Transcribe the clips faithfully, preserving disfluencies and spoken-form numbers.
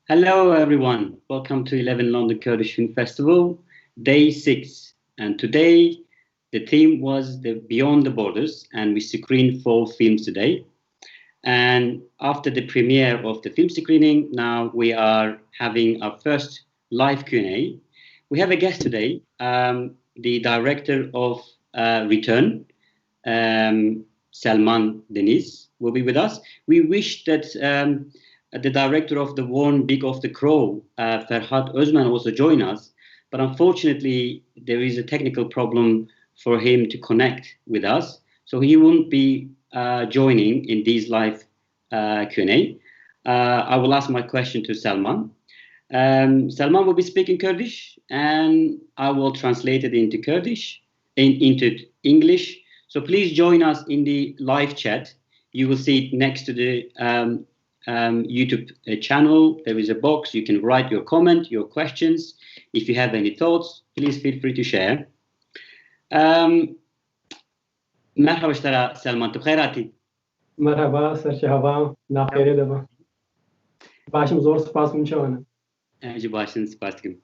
Hello, everyone. Welcome to eleven London Kurdish Film Festival, day six. And today, the theme was the Beyond the Borders, and we screened four films today. And after the premiere of the film screening, now we are having our first live Q and A. We have a guest today, um, the director of uh, Return, um, Selman Deniz, will be with us. We wish that um, the director of The Worm Big of the Crow, uh, Ferhat Özmen, also join us. But unfortunately, there is a technical problem for him to connect with us. So he won't be uh, joining in these live uh, Q and A. Uh, I will ask my question to Selman. Um, Selman will be speaking Kurdish, and I will translate it into Kurdish, in, into English. So please join us in the live chat. You will see it next to the um, um, YouTube uh, channel. There is a box. You can write your comment, your questions. If you have any thoughts, please feel free to share. Um, Merhaba ji te re Selman, tu bi xêr hatî. Merhaba, ser çava, nav xêrê de be. Baş im, zor spas, hûn çawa ne? Ez jî baş im, spas dikim.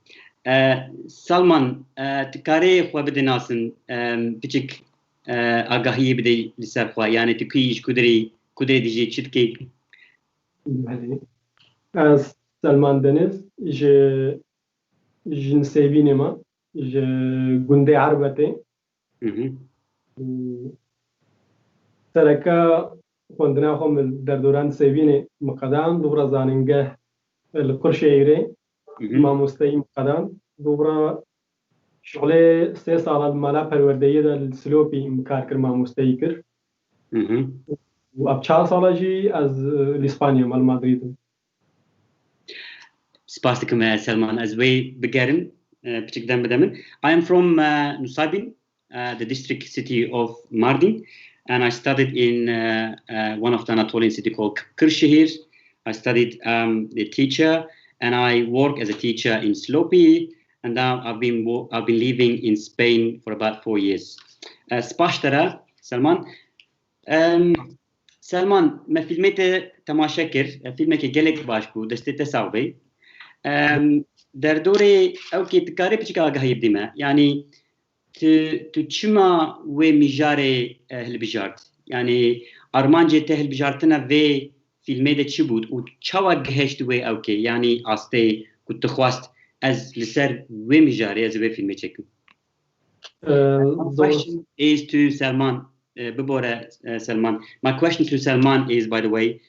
E, Selman, e, tu karê xwe bidî nas, e, piçik, e, agahiyê bidî li ser xwe, yanî tu kî yî, ji ku derê, ku derê dijî, çi dikî? Belê. Ez Selman Deniz, ji, ji Nisêbînê me, ji gundê Erbetê. Mhm. Sereke xwendina xwe min derdora Nisêbînê min qedand, dûvra zanîngeh li Qirşehîrê Mhm. mamosteyî min qedand, dûvra şixulê sê sala li mala perwerdeyê de li Silopî min kar kir, mamosteyî kir. Mhm. Û ev çar sala jî ez, e, li Spanya me, li Madrîd im. Spas dikim, e, Selman. Ez wê bigerim, e, piçik dem bide min. I am from, e, Nusaybin, uh, the district city of Mardin, and I studied in, uh, uh, one of the Anatolian city called K-, Kırşehir. I studied, um, the teacher, and I work as a teacher in Silopi, and now I've been wo-, I've been living in Spain for about four years. Uh, spas ji te re, Selman. Um, Selman, me fîlmê te temaşe kir. E, fîlmeke gelek baş bû. Destê te sax be. Em, derdorê ew kê dikarê piçika agahiyê bidî me. Yanî tu, tu çima wê mijarê, e, hilbijart? Yanî armancê te hilbijartina vê fîlmê de çi bû û çawa gihişt wê ew kê? Yanî astê ku tu xwest ez li ser wê mijarê, ez ê vê fîlmê çekim? Uh, My zor. Question is to Selman. Uh, bibore, uh, Selman. My question to Selman is, by the way,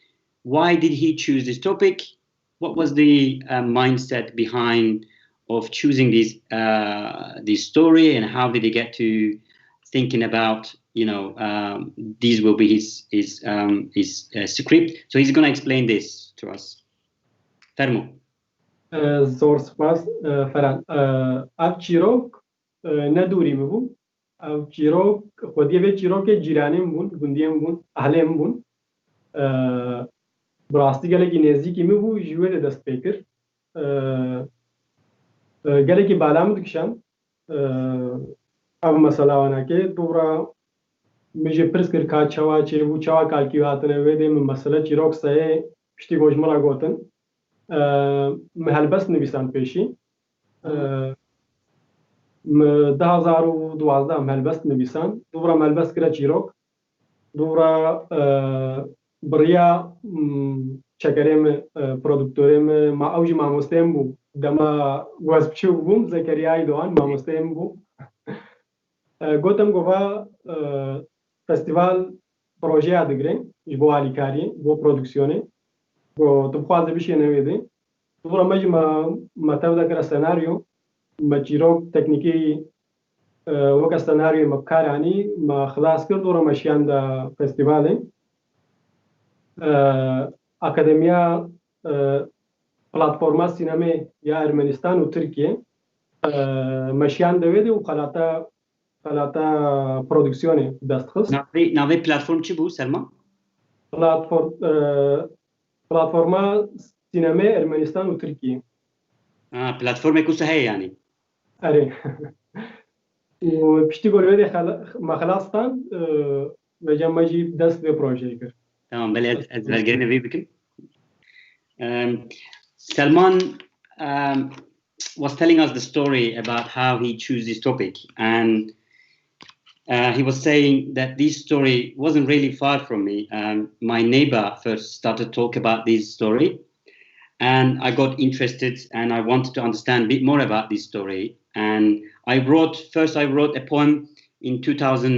why did he choose this topic? What was the, uh, mindset behind of choosing this, uh, this story, and how did he get to thinking about, you know, um, these will be his, his, um, his, uh, script? So he's gonna explain this to us. Fermo. Uh, zor spas, uh, Ferhan. Uh, ev çîrok e, ne dûrî min bû. Ev çîrok, xwediyê vê çîrokê cîranê min bûn, gundiyê min bûn, ehlê min bûn. E, bi rastî gelekî nêzîkî min bû, ji wê de dest pê kir. E, e, gelekî bala min dikişand, e, ev mesela wenekê, dûra min jê pirs kir ka çawa çêbû, çawa kalkî wî hatine wê dê, min mesele çîrok seyê piştî ku ji min re gotin. E, min helbest nivîsand pêşî. E, min du hazar û duwazdeh em helbest nivîsand. Dûvra me helbest kire çîrok. Dûvra, e, bi riya, m, çekerê min, e, produktorê min, ma ew jî mamosteyê min bû. Dema ku ez piçûk bûm, Zekeriyayî Doğan mamosteyê min bû. E, gotim ku va, e, festîval projeya digire ji bo alîkariyê, ji bo produksiyonê. Ku tu bixwaze bişêne wê dê. Dûra me jî me, me tev de kire senaryo, me çîrok teknîkî, e, weke senaryoyê me bi kar anî, me xilas kir, dûra me şiyande festîvalê. E, Akademiya, e, Platforma Sînemê ya Ermenistan û Tirkiye, e, me şiyande wê dê û xelata, xelata produksiyonê dest xist. Navê, navê platform çi bû, Selman? Platform, e, Platforma Sînemê Ermenistan û Tirkiye. Ha, platformê ku se heye yanî. Erê. Û piştî ku li wê dê xela-, me xelas stand, e, vêca me jî dest vê projeyê kir. Tamam, belê ez, ez belgerînê vê bikim. Em, Selman um, was telling us the story about how he chose this topic, and uh, he was saying that this story wasn't really far from me. Um, my neighbor first started talk about this story, and I got interested, and I wanted to understand a bit more about this story. And I wrote first. I wrote a poem in two thousand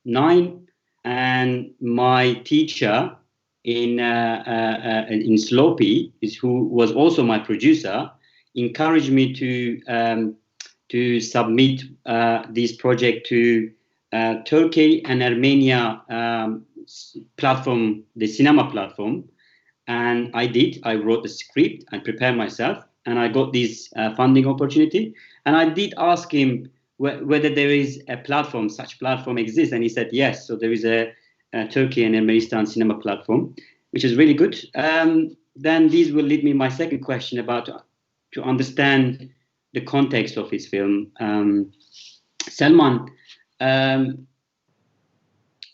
nine, and my teacher in uh, uh, uh, in Slopi, is who was also my producer, encouraged me to um, to submit uh, this project to uh, Turkey and Armenia um, platform, the cinema platform. And I did. I wrote the script and prepared myself, and I got this uh, funding opportunity. And I did ask him wh- whether there is a platform, such platform exists, and he said yes. So there is a, a Turkey and Armenian cinema platform, which is really good. Um, then these will lead me my second question about to, to understand the context of his film. Um, Selman, um,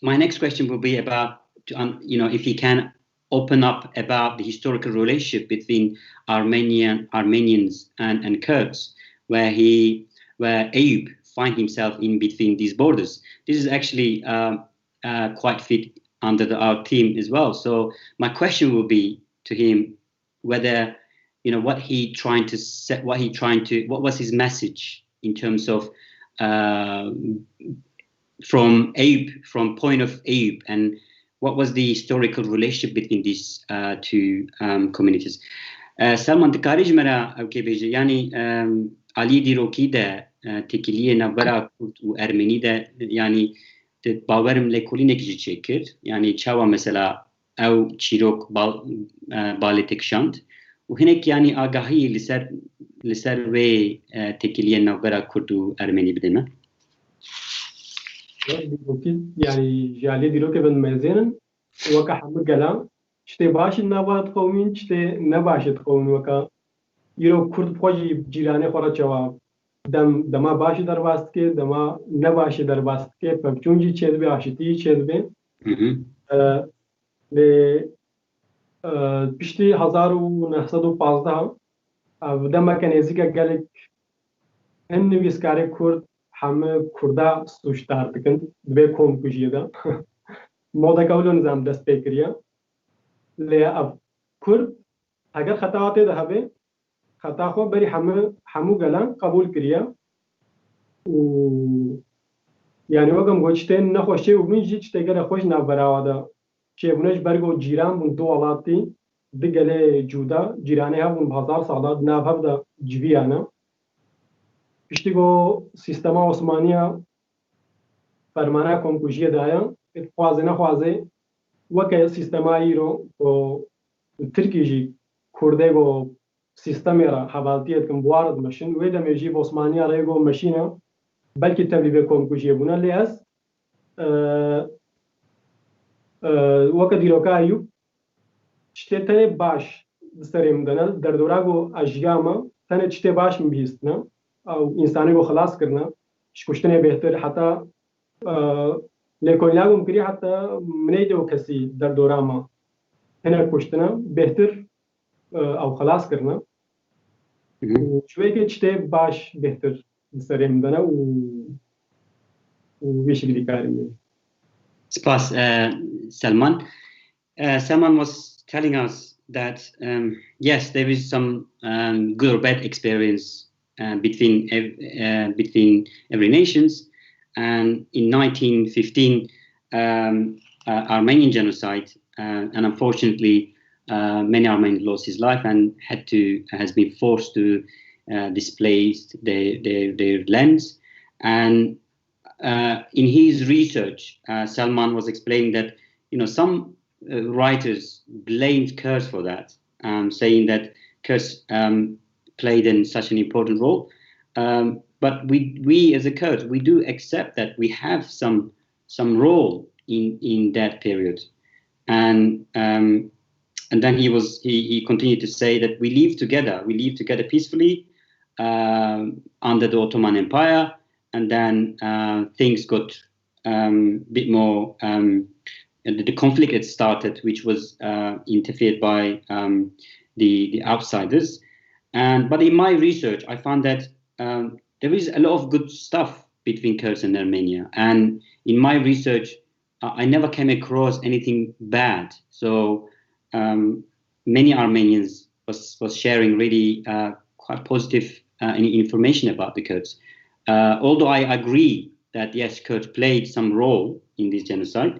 my next question will be about, to, um, you know, if he can open up about the historical relationship between Armenian Armenians and, and Kurds, where he where Eyüp find himself in between these borders. This is actually uh, uh, quite fit under the, our theme as well. So my question will be to him whether you know what he trying to set, what he trying to, what was his message in terms of uh, from Eyüp, from point of Eyüp, and what was the historical relationship between these uh, two um, communities? Uh, Selman, dikarî ji me re ew kê bêje, yanî um, aliyê dîrokî de uh, têkiliyê navbera Kurd û Ermenî de, yanî bawerim lêkolînek jî çêkir, yanî çawa mesela ew çîrok bal, e, balê te kişand. Û hinek yanî agahî li ser, li ser wê e, têkiliyên navbera Kurd û Ermenî bide me. Dîrokî, yanî ji aliyê dîrokê ve mezin in, weke hemû gelan, tiştê baş in nava diqewimîn, tiştê ne baş ê diqewimîn weke. Îro Kurd bi xwe jî cîranê xwe re çawa dem, dema baş ê derbas dike, dema ne baş ê derbas dike, pevçûn jî çêdibe, aşitî jî çêdibe. Hı hı. E, Lê e, piştî hezar û neh sed û pazdeh ev demeke nêzîke gelek hin nivîskarê Kurd hemû Kurda sûcdar dikin di vê komkujiyê de. Modeke wilo nizam dest pê kiriye. Lê ev Kurd heger xeta tê de hebe, xeta xwe berî hemû hemû gelan qebûl kiriye û yanî wek em got tiştên nexweş çêbûbin jî tiştê gelek xweş navbera wan de çêbûne ji ber ku cîran bûn du welatî, du gelê cuda, cîranê hev bûn bi hezar sala di nav hev de civiyane. Piştî ku sîstema Osmaniya fermana komkujiyê daye, dixwaze nexwaze weke sîstema îro ku li Tirkî jî Kurdê ku sîstemê re hevaltiyê dikin, bi wan re dimeşin. Wê demê jî bi Osmaniya re yê ku meşîne, belkî tevlî vê komkujiyê bûne. Lê ez e, e, weke dîroka Eyûb, tiştê tenê baş di serê min de ne, derdora ku ez jiyame, tenê tiştê baş min bihîstine, ew însanê ku xilas kirine, ji kuştinê bêhtir, heta e, lêkolîna ku min kirî, heta min neyde û kesî derdora me hinek kuştine, bêhtir e, ew xilas kirine. Hı hı. Û ji wê yekê tiştê baş bêhtir di serê min de ne û, û vê şekilî karî min. Spas, uh, Selman. Uh, Selman was telling us that, um, yes, there is some um, good or bad experience uh, between ev- uh, between every nations. And in nineteen fifteen, um, uh, Armenian genocide, uh, and unfortunately, uh, many Armenians lost his life and had to has been forced to uh, displace their, their their lands. And uh, in his research, uh, Selman was explaining that you know some uh, writers blamed Kurds for that, um, saying that Kurds um, played in such an important role. Um, but we, we as a Kurds, we do accept that we have some some role in in that period, and um, and then he was he, he continued to say that we lived together, we lived together peacefully um, under the Ottoman Empire, and then uh, things got um, a bit more. Um, the, the conflict had started, which was uh, interfered by um, the, the outsiders. And but in my research, I found that um, there is a lot of good stuff between Kurds and Armenia. And in my research, I, I never came across anything bad. So um, many Armenians was, was sharing really uh, quite positive uh, in- information about the Kurds. Uh, although I agree that yes, Kurds played some role in this genocide.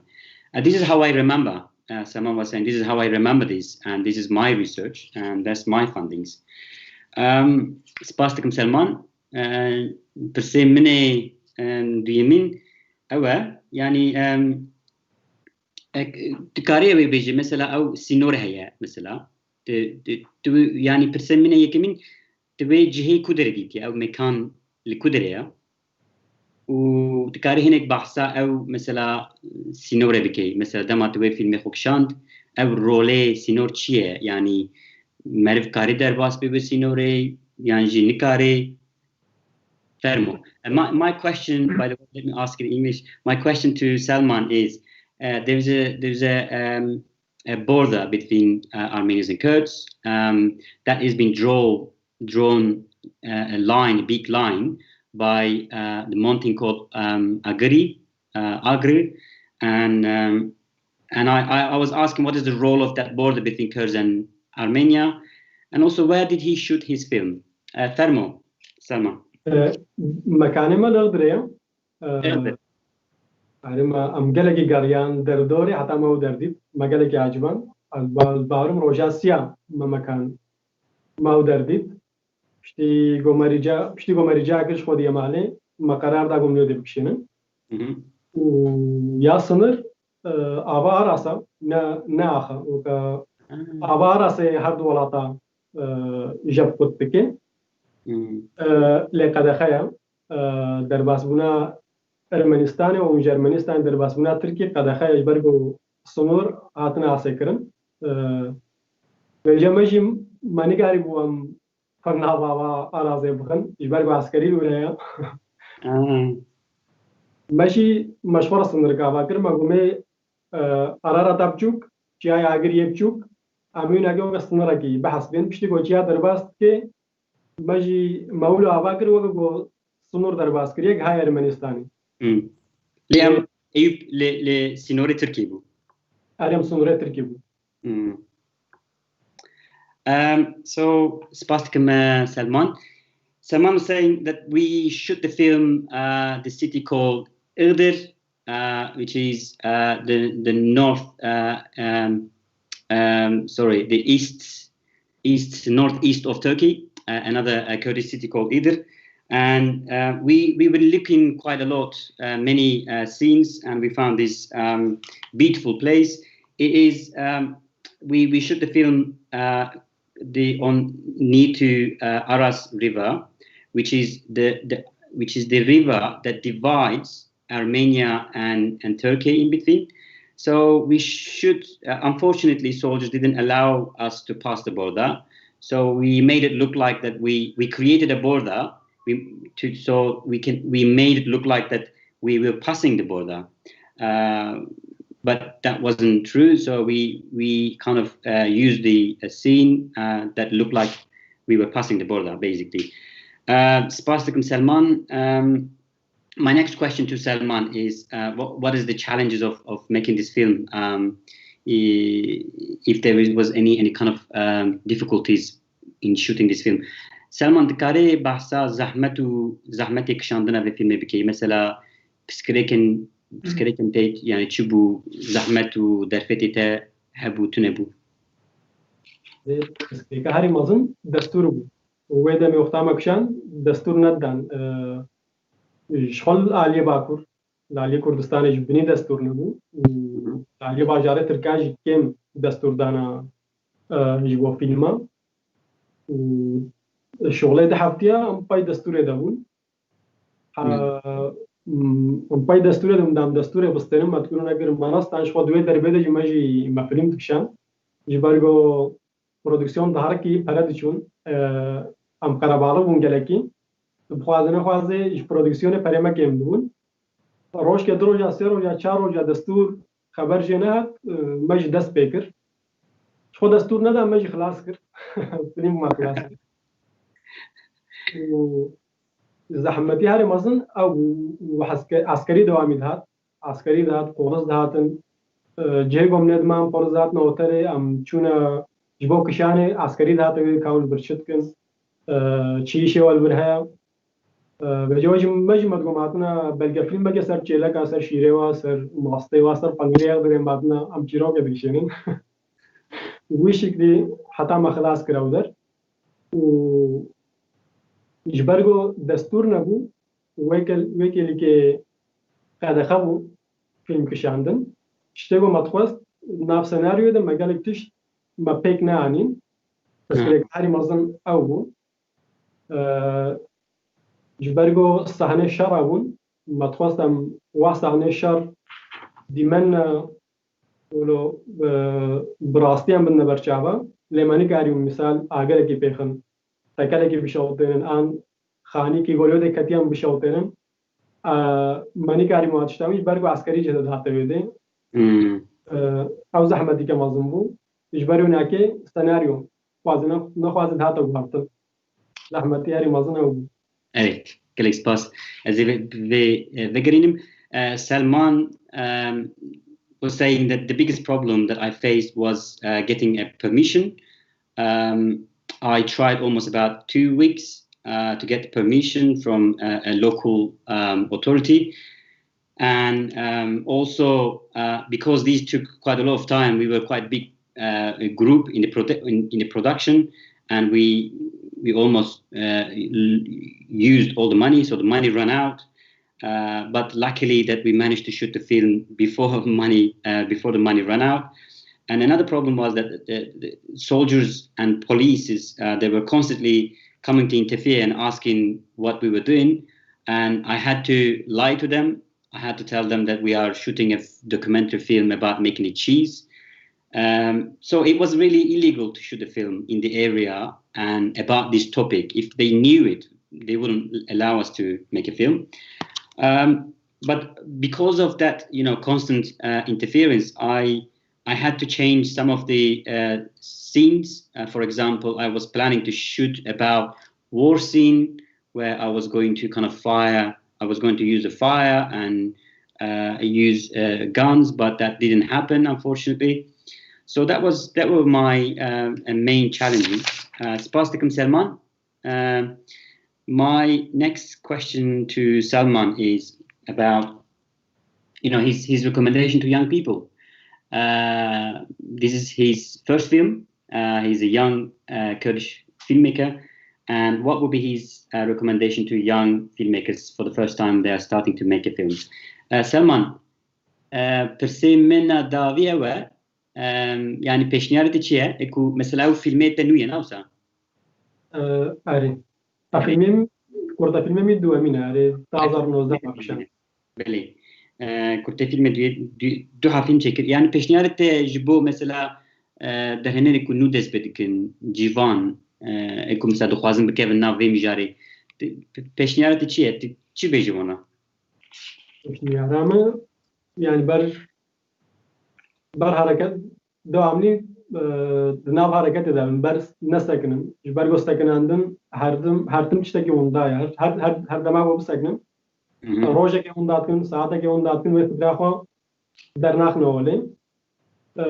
Uh, this is how I remember. Uh, Selman was saying, this is how I remember this, and this is my research, and that's my findings. Um, Spas dikim Selman. Uh, Pirsê min ê um, duyemîn ew e, yanî um, ek- dikarê ew ê bêjî, mesela ew sînor heye, mesela. Di- di- tu- Yanî pirsê min ê yekemîn, tu wê cihê ku derê dîtî, ew mekan li ku derê ye? Û dikarî hinek behsa ew mesela sînorê bikey. Mesela dema tu wê fîlmê xwe kişand, ew rolê sînor çi ye? Yanî meriv karî derbas bibe sînorê yan jî nikarê? Fermo. And my, my question, by the way, let me ask in English. My question to Selman is, uh, there's a there's a um, a border between uh, Armenians and Kurds um, that has been draw, drawn uh, a line, a big line by uh, the mountain called um, Agri, uh, Agri, and um, and I, I, I was asking what is the role of that border between Kurds and Armenia, and also where did he shoot his film? Uh, Fermo, Selman. Mekanê me li Iğdirê ye. Iğdır. Erê me em gelekî geriyan derdorê heta me ew derdît. Me gelekî aciban. Ez ba- bawerim roja siya me mekan me ew derdît. Piştî ku me rîca, piştî ku me rîca kir ji xwe diye malê, me qerar da ku em li wê dê bikişînin. Mhm. Û ya sinir e, ava arasa, ne, ne axa. Weke Ah, ava arasê her du welata e, jeb qut dike. mm, E, lê qedexe ye. E, derbasbûna Ermenistanê û ji Ermenistanê derbasbûna Tirkiyê qedexe ye ji ber ku sinûr hatine asê kirin. E, Vêce me jî me nikarîbû em xwe nav ava arazê bixin. Ji ber ku eskerî li wire ye. ah, Me jî me ji xwe re sinirek ava kir. Me got me e, Ararata biçûk, Çiyayê Agiriyê biçûk, em wî neke weke sinirekî bihesibên. Piştî ku çiya derbas dike, me jî me wilo ava kir weke ku sinûr derbas kiriye, gihayê Ermenistanê. mm. Lê em Eyüp li, li sînorê Tirkiyê bû. Erê em sinûrê Tirkiyê bû. Mm. Um, so, spas dikim, uh, Selman. Selman was saying that we shoot the film, uh, the city called Iğdır, uh, which is uh, the the north, uh, um, um, sorry, the east, east northeast of Turkey, uh, another uh, Kurdish city called Iğdır. And uh, we we were looking quite a lot, uh, many uh, scenes, and we found this um, beautiful place. It is um, we we shoot the film uh, the on near to uh, Aras River, which is the, the which is the river that divides Armenia and, and Turkey in between. So we should, uh, unfortunately, soldiers didn't allow us to pass the border. So we made it look like that we, we created a border. We to so we can we made it look like that we were passing the border. Uh, but that wasn't true. So we we kind of uh, used the a scene uh, that looked like we were passing the border, basically. Uh, Spas dikim Selman. Um, my next question to Selman is uh, what, what is the challenges of, of making this film? Um, if there was any any kind of um, difficulties in shooting this film. Selman, dikarê behsa zehmet û zehmetê kişandina vê filmê bikey? Mesela piskirêkin piskirêkin tê yani çi bû, zehmet û derfetê te hebû, tune bû? Piskirêka herî mezin destûr bû. Û wê demê wexta me kişand destûr nedidan. Ji xwe li aliyê Bakur, li aliyê Kurdistanê ji binî destûr nebû. Û li aliyê bajarê Tirkan jî kêm destûr dana ji bo fîlman. Û şoxlê di heftiya em pey destûrê de bûn. Em pey destûrê de em dam destûrê bistênin, me dikir û nekir me nastan ji xwe di wê derbê de jî me jî me fîlm dikişand. Ji ber ku produksiyon diherikî pere diçûn, em qerebalix bûn gelekî. Tu bixwazî nexwazî ji produksiyonê perê me kêm dibûn. Rojke du roja, sê roja, çar roja destûr xeber jê nehat, me jî dest pê kir. Ji Xwe destûr neda, me jî xilas kir. Fîlm me xilas kir. Û zehmetî herê mezin ew bû, û heske-, eskerî dewamî dihat. Eskerî dihat, polis dihatin. E, cihê ku em nediman, polis dihatin otelê, em çûne ji bo kişanê, eskerî dihate wê ka hûn li vir çi dikin. E, çi îşê we li vir heye. E, vêca we jî, me jî me digo me hatine belgefîlmeke ser çêleka, ser şîrê we, ser mastê we, ser pengirê ye, em hatine em çîroke dikişênin. Wî şiklî heta me xilas kir ew der. Û ji ber ku destûr nebû, weke, wekî lîkê qedexe bû fîlm kişandin. Tiştê ku me dixwest, nav senaryoyê de me gelek tişt me pêk neanîn. Pirsgirêk herî mezin ew bû. E, ji ber ku sahnê şer bûn, me dixwest em wa sahnê şer dîmen, e, wilo, e, bi rastî em bidine ber çavan. Lê me nikarîbûn, misal, agerekî pêxin, tekelekî bişewtênin, an xanîkî golodê ketiyan bişewtênin. E, me nikarîbûn tişta wî, ji ber ku eskerî cih de dihate wê dê. Hmm. E, ew zehmetîke mezin bû. Ji ber wê nakê senaryo, xwaze ne-, nexwaze dihate guhertin. Zehmetî herî mezin ew bû. Evet, gelek spas. Ez ê vê, vê, e, vegerînim. E, Selman, um, was saying that the biggest problem that I faced was, uh, getting a permission. Um, I tried almost about two weeks, uh, to get permission from a, a local, um, authority. And, um, also, uh, because these took quite a lot of time, we were quite big, uh, a group in the prote-, in, in the production, and we, we almost, uh, l-, used all the money, so the money ran out. Uh, but luckily that we managed to shoot the film before money, uh, before the money ran out. And another problem was that the, the soldiers and police, uh, they were constantly coming to interfere and asking what we were doing. And I had to lie to them. I had to tell them that we are shooting a f-, documentary film about making a cheese. Um, so it was really illegal to shoot a film in the area and about this topic. If they knew it, they wouldn't allow us to make a film. Um, but because of that, you know, constant, uh, interference, I, I had to change some of the, uh, scenes. Uh, for example, I was planning to shoot about war scene where I was going to kind of fire, I was going to use a fire and, uh, use, uh, guns, but that didn't happen, unfortunately. So that was, that were my, uh, uh, main challenges. Uh, spas dikim, Selman. Uh, my next question to Selman is about, you know, his, his recommendation to young people. Uh, this is his first film. Uh, he's a young, uh, Kurdish filmmaker. And what would be his, uh, recommendation to young filmmakers for the first time they are starting to make a film? Uh, Selman, uh, pirsê min a dawî ew e, em, yani pêşniyarê te çi ye? E ku mesela ew filmê te nû ye, ne wisa? E, erê. A filmê min, kurta filmê min duyemîn e, erê, du hezar nozdeh me kişand. Belê. E, kurte filmê du, du, du ha film çêkir. Yani pêşniyarê te ji bo mesela, e, derhênerê ku nû dest pê dikin, civan, e, ê ku mesela dixwazin bikevin nav vê mijarê. Te, pe-, pêşniyarê te çi ye? Tu çi bêjî wana? Pêşniyara min, yani ber, ber hereket, devamlî, e, di nav hereketê de bin, ber nesekinin. Ji ber ku sekinandin her tim, her tim tiştekî winda ye. Her, her, her, her dema ku bisekinin, Hı hı. rojekê winda dikin, saetekê winda dikin, wê fikra xwe dernaxine holê. E,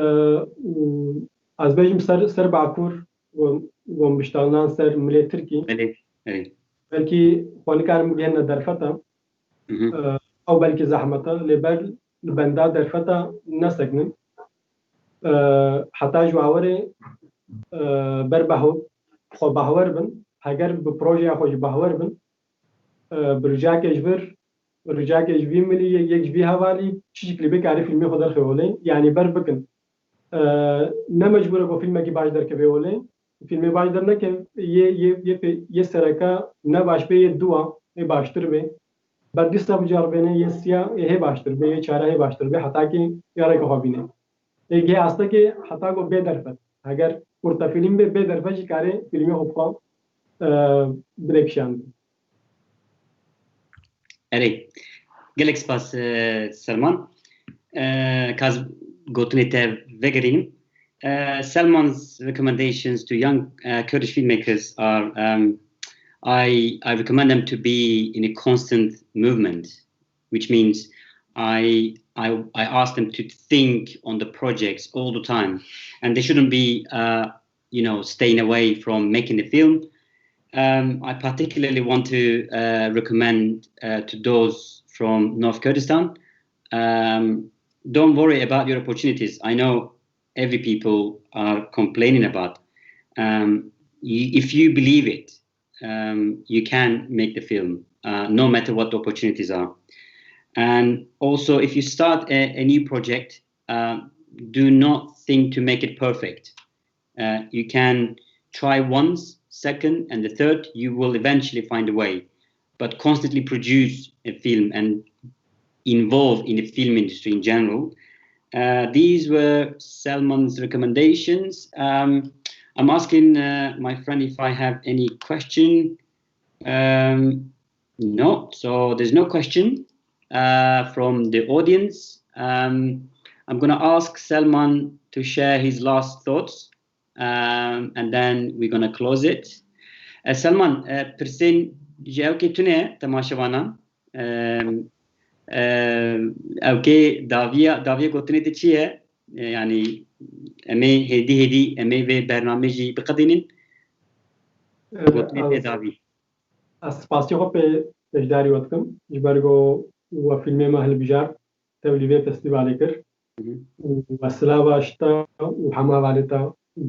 û ez bêjim ser, ser Bakur, û, û biştanan ser milê Tirkî. Belê, belê. Belkî xwe nikarin bigihîne derfeta. Hı hı. E, ew belkî zehmet e, lê ber li benda derfeta nesekinin. E, heta ji bawerê, e, ber behw-, xwe bahwer bin, heger bi projeya xwe jî bahwer bin, e, bi ricakê ji vir, ricakê ji vî milî, yek, yek ji vî hevalî, çi şiklî bikarî fîlmê xwe derxê holê, yanî ber bikin. E, ne mecbûr e ku fîlmekî baş derkeve holê. Fîlmê baş derneke, yê, yê, yê pê-, yê sereka ne baş bê, yê dûa ê baştir bê. Ber dîsa bicaribêne, yê siya ê hê baştir bê, yê çara hê baştir bê, heta kê ya rêka xwe bîne. Ê gihê astekê heta ku bê derfet. Heger kurta fîlm bê, bê derfet jî karê fîlmê xwe bixwe, e, bide kişandin. Erê. Gelek spas, e, Selman. E, ka ez gotinê te vegerînim. Uh, Selman's recommendations to young uh, Kurdish filmmakers are um, I, I recommend them to be in a constant movement, which means I, I, I ask them to think on the projects all the time, and they shouldn't be, uh, you know, staying away from making the film. Um, I particularly want to uh, recommend uh, to those from North Kurdistan. Um, don't worry about your opportunities. I know every people are complaining about. Um, y- if you believe it, um, you can make the film, uh, no matter what the opportunities are. And also, if you start a, a new project, uh, do not think to make it perfect. Uh, you can try once, second, and the third, you will eventually find a way. But constantly produce a film and involve in the film industry in general. Uh, these were Selman's recommendations. Um, I'm asking uh, my friend if I have any question. Um, no, so there's no question uh, from the audience. Um, I'm going to ask Selman to share his last thoughts, um, and then we're going to close it. Uh, Selman, uh, pirsên ji ewkê tune temaşevanan. Um, um, ewkê daviya, daviya gotinê te çi ye? E, yanî em ê hêdî hêdî em ê vê bernamê jî biqedînin. Gotinê te davî. Ez spasiya xwe pê beşdarî we dikim ji ber ku we fîlmê me hilbijart, tevlî vê festîvalê kir. Û we silava ji te û hema hevalê te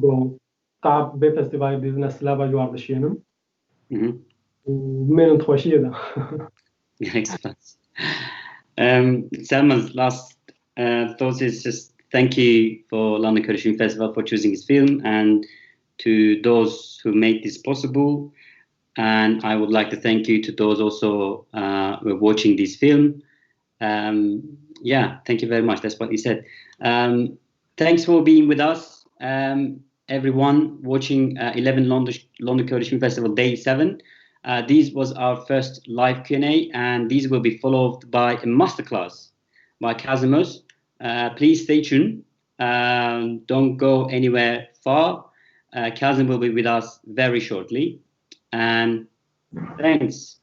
ku tab vê festîvalê didine silava ji we re dişînim. Û bimênin di xweşiyê de. Gelek spas. Um, Selma's last uh, thought is just thank you for London Kurdish Film Festival for choosing his film and to those who made this possible. And I would like to thank you to those also uh, who are watching this film. Um, yeah, thank you very much. That's what he said. Um, thanks for being with us, um, everyone watching uh, eleven London, London Kurdish Film Festival Day seven. Uh, this was our first live Q and A, and these will be followed by a masterclass by Kazim Öz. Uh, please stay tuned. Um, don't go anywhere far. Uh, Kazim will be with us very shortly. And thanks.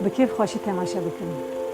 Bi kêfxweşî temaşe bikin.